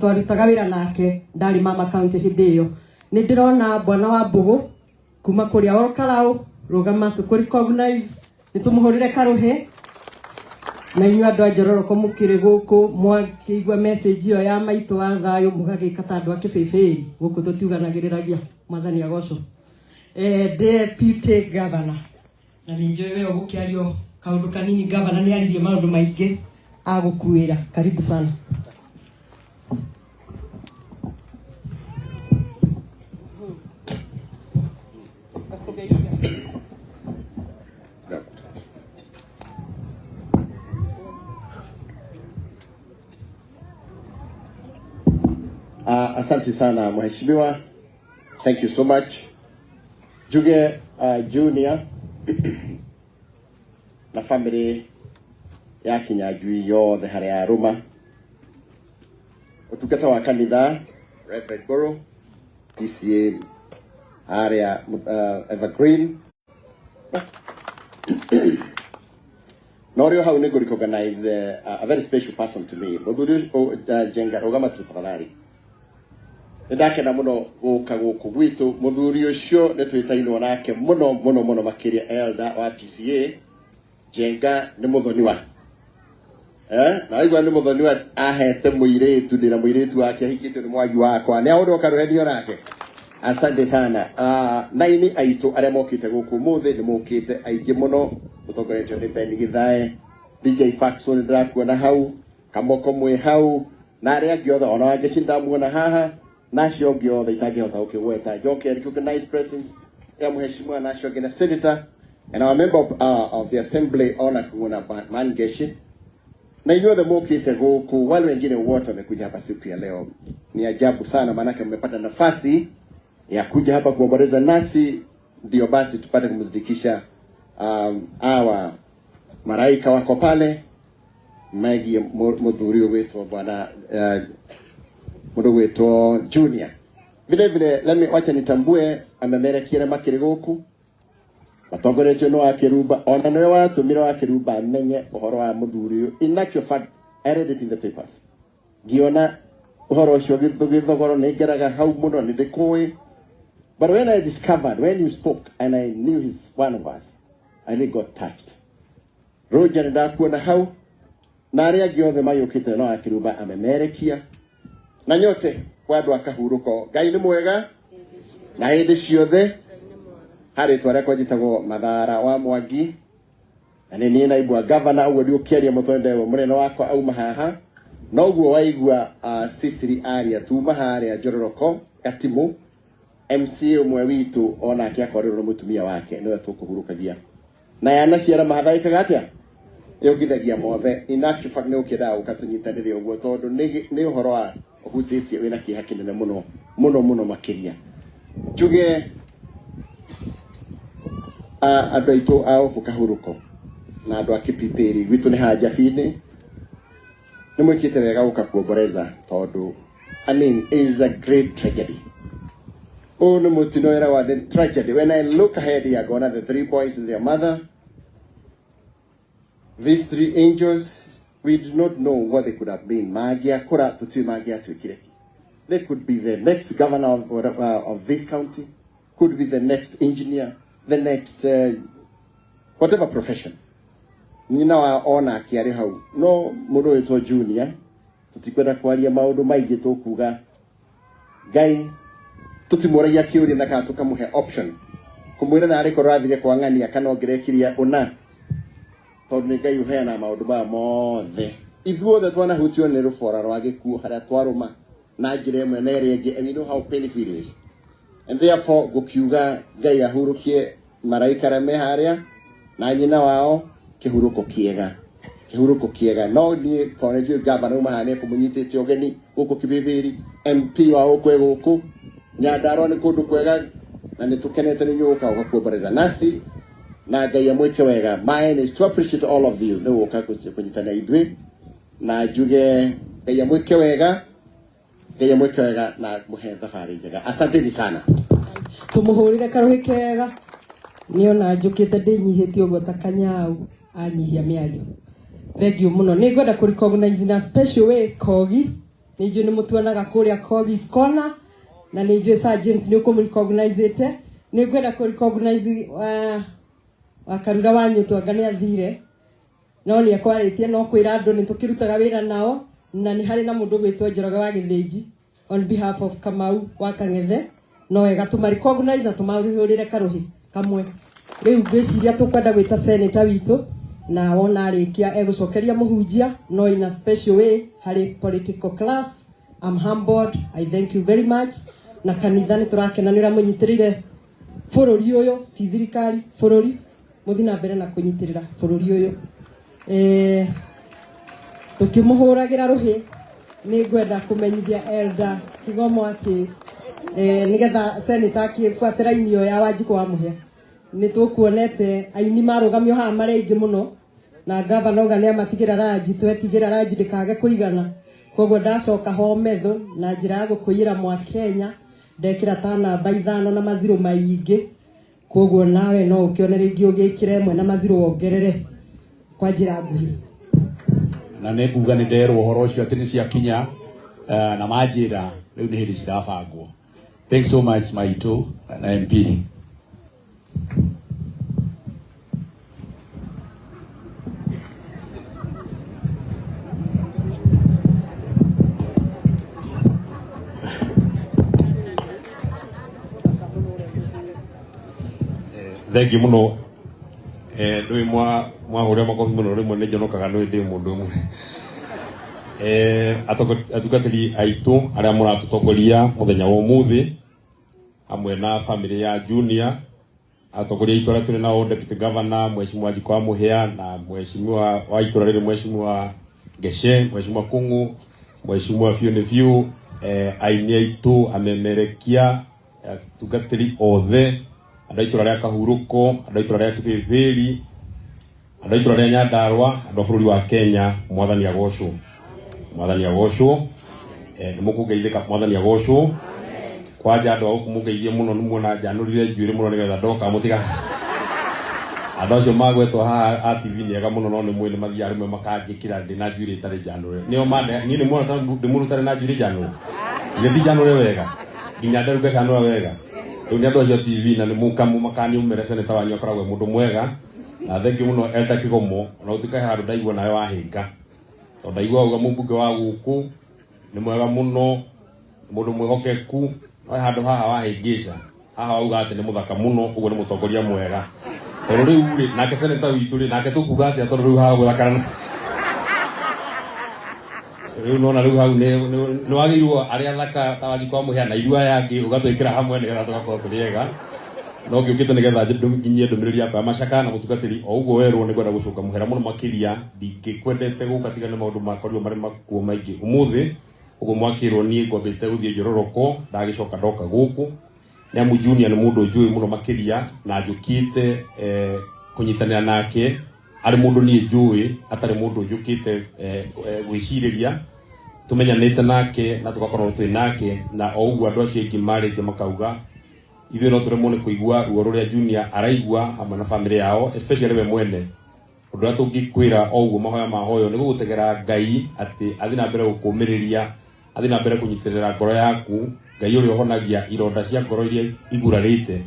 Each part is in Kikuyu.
Twarutaga wĩra nake, ndarĩ mama county hĩndĩ ĩyo. Nĩ ndĩrona bwana wa Mbũgũ kuma kũrĩa Ol Kalou, rũgama tũkũ recognize, nĩ tũmũhũrĩre karũhĩ. Na inyuĩ andũ a Njororoko mũkĩrĩ gũkũ mwakĩigua message ĩyo ya maitũ wa thayũ mũgagĩka ta andũ a kĩbĩbĩri gũkũ tũtiuganagĩrĩragia. Mwathani agocwo. Deputy Governor, na nĩ njũĩ we ũgũkĩario kaũndũ kanini, gavana nĩ aririe maũndũ maingĩ agũkuĩra. Karibu sana. Asante sana mheshimiwa. Thank you so much. Njuge Junior na family ya Kinyanjui yothe harĩa arũma ũtungata wa kanitha, Reverend Goro TCA harĩa Evergreen no rĩo hau nĩ ngũ recognize a very special person to me, mũthuri Njenga. Rũgama tu tafadhali. Nĩ ndakena mũno gũka gũkũ gwitũ. Mũthuri ũcio nĩ twĩtainwo nake mũno mũno mũno makĩria, elder wa PCA Njenga nĩ mũthoniwa, na waigua nĩ mũthoniwa ahete mũirĩtu, ndĩna mũirĩtu wake ahikĩtio nĩ mwagi wakwa, nĩ aũndũ karũhenio nake. Asante sana. Naini aitũ arĩa mokĩte gũkũ ũmũthĩ, nĩ mũkĩte aingĩ mũno mũtongoretio nĩ Ben Githae, DJ Faxon ndĩrakuona hau, Kamoko mwĩ hau na arĩa angĩ othe, ona Wangeci ndamuona haha na acio angĩ othe itangĩhota gũkĩgweta. Njoke recognize presence ya mheshimiwa na acio angĩ na senator and our member of the assembly, ona kuona Mangeshi na inyuothe mukite gũkũ. Wale wengine wote wamekuja hapa siku ya leo, ni ajabu sana, maanake mmepata nafasi ya kuja hapa kuomboleza nasi, ndio basi tupate kumzidikisha hawa maraika wako pale megie muthuri ũgwĩtwo bwana mũndũ gwĩtwo Junior. Vile vile let me, wacha nitambue amemerekia arĩa makĩrĩ gũkũ matongoretio nĩ wa Kĩrumba, ona nĩwe watũmire wa Kĩrumba amenye ũhoro wa mũthuri ũyũ. In actual fact, I read it in the papers, ngiona ũhoro ũcio gĩthogoro nĩ ngeraga hau mũno nĩ ndĩkũĩ. But when I discovered, when you spoke and I knew he's one of us, I really got touched. Roger, nĩ ndakuona hau na arĩa angĩ othe mayũkĩte no akĩrumba amemerekia na nyote kwa andũ a Kahurũko. Ngai nĩ mwega na hĩndĩ ciothe. Harĩ rĩtwa rĩakwa njĩtagwo Mathara wa Mwangi na nĩ niĩ naibu wa gavana. Ũguo ndiũkĩaria mũtondewo mũnene wakwa auma haha noguo waigua Sicily aria tuma harĩa Njororoko Gatimũ. MC ũmwe witũ onake akorirwo nĩ mũtumia wake, nĩwe tũkũhurũkagia na yana ciara mahathaĩkaga atĩa yũngithagia mothe. In actual fact, nĩ ũkĩendaga gũka tũnyitanĩre ũguo tondũ nĩ ũhoro wa ũhutĩtie wĩna kĩeha kĩnene mũno mũno mũno makĩria. Njuge andũ aitũ a gũkũ Kahurũko na andũ a Kipipiri, gwitũ nĩ hanjabi-inĩ, nĩ mwĩkĩte wega gũka kuomboreza tondũ, I mean, is a great tragedy. Ũyũ nĩ mũtino wĩragwo the tragedy. When I look ahead here, ngona the three boys and their mother, these three angels. We do not know what they could have been. Mangĩakũra tũtiũĩ mangĩatuĩkire. They could be the next governor of this county, could be the next engineer, the next whatever profession. Nyina wa onake arĩ hau no mũndũ wĩtwo Junior, tũtikwenda kwaria maũndũ maingĩ, tũkuga Ngai tũtimũragia kĩũria na kana tũkamũhe option kũmwĩra na arĩ korwo athire kwa ng'ania kana ũngĩrekirie ũna, tondũ nĩ Ngai ũheanaga maũndũ maya mothe. Ithuothe twanahutio nĩ rũbora rwa gĩkuũ harĩa twarũma na njĩra ĩmwe na ĩrĩa ĩngĩ, and we know how painful it is, and therefore ngũkiuga Ngai ahurũkie maraika arĩa me harĩa na nyina wao kĩhurũko kĩega, kĩhurũko kĩega. No niĩ tondũ nĩ njũĩ gavana uma haha nĩ ekũmũnyitĩte ũgeni gũkũ Kibibiri, MP wa gũkũ e gũkũ Nyandarua, nĩ kũndũ kwega na nĩ tũkenete nĩ inyuĩ gũka kuomboreza nasi na Ngai amwĩke wega. Mine is to appreciate all of you nĩ gũka kũnyitana ithuĩ na njuge Ngai amwĩke wega, Ngai amwĩke wega na mũhe thabarĩ njega. Asanteni sana. Tumuhurire karuhi kega. Niona njũkĩte ndĩnyihĩtie ũguo ta kanyau anyihia mĩario. Thank you mũno. Nĩ ngwenda kũ recognize in a special way Kogi. Nä njå nä må tuonaga kå rä a Kogis Corner, na nä njå Sir James nä å kå må recognize. Nä ngwenda kå recognize Wakarura wa Nyũtũ, anga nĩ athire, no nĩ ekwarĩtie, no kwĩra andũ nĩ tũkĩrutaga wĩra nao, na nĩ harĩ na mũndũ gwĩtwo Njoroge wa Gĩthĩnji on behalf of Kamau wa Kang'ethe. No wega tũma recognize na tũmahũrĩre karũhĩ kamwe. Rĩu ngwĩciria tũkwenda gwĩta senator witũ, na wona arĩkia egũcokeria mũhunjia, no in a special way harĩ political class. I'm humbled. I thank you very much. Na kanitha nĩ tũrakena nĩ ũrĩa mũnyitĩrĩire bũrũri ũyũ, ti thirikari, bũrũri. Mũthiĩ na mbere na kũnyitĩrĩra bũrũri ũyũ. Tũkĩmũhũragĩra rũhĩ, nĩ ngwenda kũmenyithia Elder Kigomo atĩ nĩgetha senator akĩbuatĩra raini ĩyo ya Wanjikũ wa Mũhĩa, nĩ tũkuonete aini marũgamio haha marĩ aingĩ mũno, na gavana auga nĩ amatigĩra ranji, twetigĩra ranji ndĩkage kũigana. Koguo ndacoka ho metho na njĩra ya gũkũiyĩra mwa Kenya, ndekĩra ta namba 5 na maziro maingĩ. Koguo nawe no ũkĩone rĩngĩ ũgĩkĩre ĩmwe na maziro wongerere kwa njĩra nguhĩ. Na nä nguga nä nderwo å horo å cio atä nä ciakinya, na manjä ra rä u nä hä ndä cirabangwo. Thanks so much, maitå na MP. Thengiũ mũno. Ndũĩ mwahũrĩra makobi mũno, rĩmwe nĩ njonokaga, nĩ ndĩ mũndũ ũmwe. Atungatĩri aitũ arĩa mũratũtongoria mũthenya wa ũmũthĩ hamwe na family ya Junior, atongoria aitũ arĩa tũrĩ nao, Deputy Governor Mheshimiwa Wanjikũ wa Mũhĩa na Mheshimiwa wa itũra rĩrĩ, Mheshimiwa Ngeshe, Mheshimiwa Kung'u, Mheshimiwa Biũ nĩ Biũ, aini aitũ, amemerekia, atungatĩri othe, andũ a itũra rĩa Kahurũko, andũ a itũra rĩa Kĩbĩbĩri, andũ a itũra rĩa Nyandarua, andũ a bũrũri wa Kenya, Mwathani agocwo, Mwathani agocwo. Nĩ mũkũngeithĩka. Mwathani agocwo. Kwanja andũ a gũkũ mũngeithie mũno, nĩ muona njanũrire njuĩrĩ mũno nĩgetha ndoka mũtiga andũ acio magwetwo haha a TV nĩ ega mũno, no nĩ mwĩ nĩ mathiaga rĩmwe makanjĩkĩra ndĩ na njuĩrĩ ĩtarĩ njanũre. Nĩo mande niĩ nĩ muona ta ndĩ mũndũ ũtarĩ na njuĩrĩ njanũre, githĩ ti njanũre wega nginya nderu ngacanũra wega? Rĩu nĩ andũ acio a TV na nĩ mũkamũmakania, mũmere senator wanyu akoragwo e mũndũ mwega. Na thengiũ mũno, Elder Kigomo, ona gũtuĩka he handũ ndaigua nawe wahĩnga, tondũ ndaigua auga mũmbunge wa gũkũ nĩ mwega mũno, mũndũ mwĩhokeku, no he handũ haha wahĩngĩca, haha wauga atĩ nĩ mũthaka mũno, ũguo nĩ mũtongoria mwega. Tondũ rĩu rĩ, nake senator witũ rĩ, nake tũkuga atĩa? Tondũ rĩu haha gũthakara rĩu nona rĩu hau nĩ wagĩrĩirwo arĩa athaka ta Wanjikũ wa Mũhĩa na ithuĩ aya angĩ ũgatwĩkĩra hamwe nĩgetha tũgakorwo tũrĩ ega. No ngĩũkĩte nĩgetha nginyie ndũmĩrĩri yakwa ya macaka na mũtungatĩri o ũguo werwo, nĩ ngwenda gũcoka mũhera mũno makĩria. Ndingĩkwendete gũka tiga nĩ maũndũ makorirwo marĩ makuo maingĩ ũmũthĩ ũguo mwakĩrwo. Niĩ ngwambĩte gũthiĩ njororoko, ndagĩcoka ndoka gũkũ nĩ amu Junior nĩ mũndũ njũĩ mũno makĩria, na njũkĩte kũnyitanĩra nake arĩ mũndũ niĩ njũĩ, atarĩ mũndũ njũkĩte gwĩcirĩria. Tũmenyanĩte nake na tũgakorwo twĩ nake, na o ũguo andũ acio aingĩ marĩtie makauga ithuĩ no tũremwo nĩ kũigua ruo rũrĩa Junior araigua hamwe na family yao, especially we mwene. Ũndũ ũrĩa tũngĩkwĩra o ũguo mahoya mahoyo nĩ gũgũtegera Ngai atĩ athiĩ na mbere gũkũmĩrĩria, athiĩ na mbere kũnyitĩrĩra ngoro yaku. Ngai ũrĩa ũhonagia ironda cia ngoro iria igurarĩte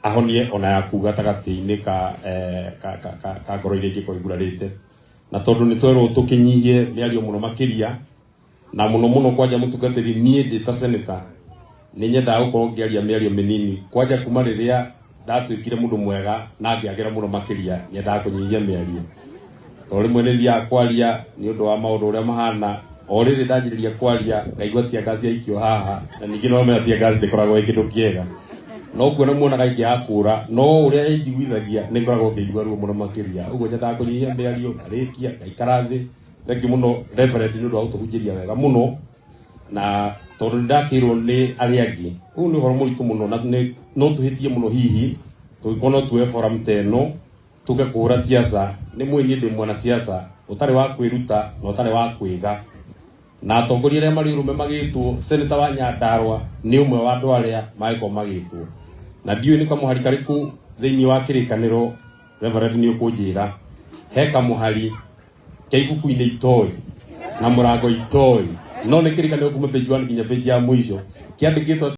ahonie ona yaku gatagatĩ-inĩ ka ngoro iria ingĩkorwo igurarĩte. Na tondũ nĩ twerwo tũkĩnyihie mĩario mũno makĩria, na mũno mũno kwanja mũtungatĩri, niĩ ndĩ ta senator nĩ nyendaga gũkorwo ngĩaria mĩario mĩnini. Kwanja kuma rĩrĩa ndatuĩkire mũndũ mwega na ngĩagĩra mũno makĩria, nyendaga kũnyihia mĩario, tondũ rĩmwe nĩ thiaga kwaria nĩ ũndũ wa maũndũ ũrĩa mahana. O rĩrĩ ndanjĩrĩria kwaria, ngaigua tear gas yaikio haha, na ningĩ no menya tear gas ndĩkoragwo ĩ kĩndũ kĩega, no kuona muonaga ingĩaga kũra, no ũrĩa ĩnjiguithagia nĩ ngoragwo ngĩigua ruo mũno makĩria. Ũguo nyendaga kũnyihia mĩario, ngarĩkia ngaikara thĩ. Thengiũ mũno, Reverend, nĩ ũndũ wa gũtũhunjĩria wega mũno, na tondũ nĩ ndakĩrwo nĩ arĩa angĩ, ũyũ nĩ ũhoro mũritũ mũno, na no tũhĩtie mũno hihi tũngĩkorwo no tuoe forum ta ĩno tũke kũhũra siasa. Nĩ mwĩ niĩ ndĩ mwana siasa ũtarĩ wa kwĩruta na ũtarĩ wa kwĩga, na atongoria arĩa marĩ ũrũme magĩtwo, senator wa Nyandarua nĩ ũmwe wa andũ arĩa magĩkorwo magĩtwo, na ndiũĩ nĩ kamũhari karĩkũ thĩinĩ wa kĩrĩkanĩro. Reverend, nĩ ũkũnjĩra he kamũhari ke ibuku-inĩ itoĩ na mũrango itoĩ. No nĩ kĩrĩkanĩro kuma page 1 nginya page ya mũico kĩandĩkĩtwo.